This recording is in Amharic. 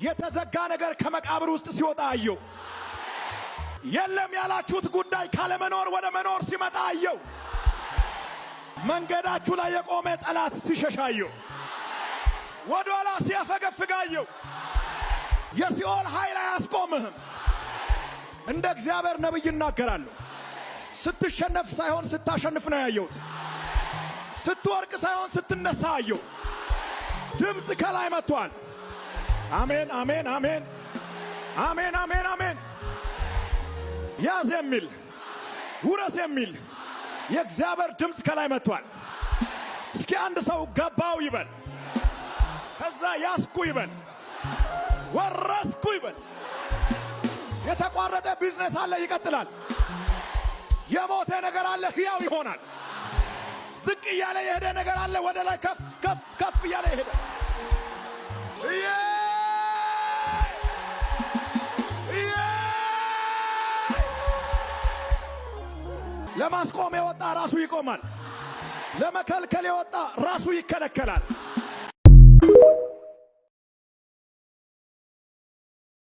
የተዘጋ ነገር ከመቃብር ውስጥ ሲወጣ አየው። የለም ያላችሁት ጉዳይ ካለመኖር ወደ መኖር ሲመጣ አየው። መንገዳችሁ ላይ የቆመ ጠላት ሲሸሽ አየው። ወደ ኋላ ሲያፈገፍግ አየው። የሲኦል ኃይል አያስቆምህም። እንደ እግዚአብሔር ነቢይ እናገራለሁ። ስትሸነፍ ሳይሆን ስታሸንፍ ነው ያየሁት። ስትወድቅ ሳይሆን ስትነሳ አየሁ። ድምፅ ከላይ መጥቷል። አሜን፣ አሜን፣ አሜን፣ አሜን፣ አሜን፣ አሜን። ያዝ የሚል፣ ውረስ የሚል የእግዚአብሔር ድምፅ ከላይ መጥቷል። እስኪ አንድ ሰው ገባው ይበል፣ ከዛ ያዝኩ ይበል፣ ወረስኩ ይበል። የተቋረጠ ቢዝነስ አለ፣ ይቀጥላል። የሞተ ነገር አለ፣ ሕያው ይሆናል። ዝቅ እያለ የሄደ ነገር አለ፣ ወደ ላይ ከፍ ከፍ ከፍ እያለ ይሄዳል። እየ እየ ለማስቆም የወጣ ራሱ ይቆማል። ለመከልከል የወጣ ራሱ ይከለከላል።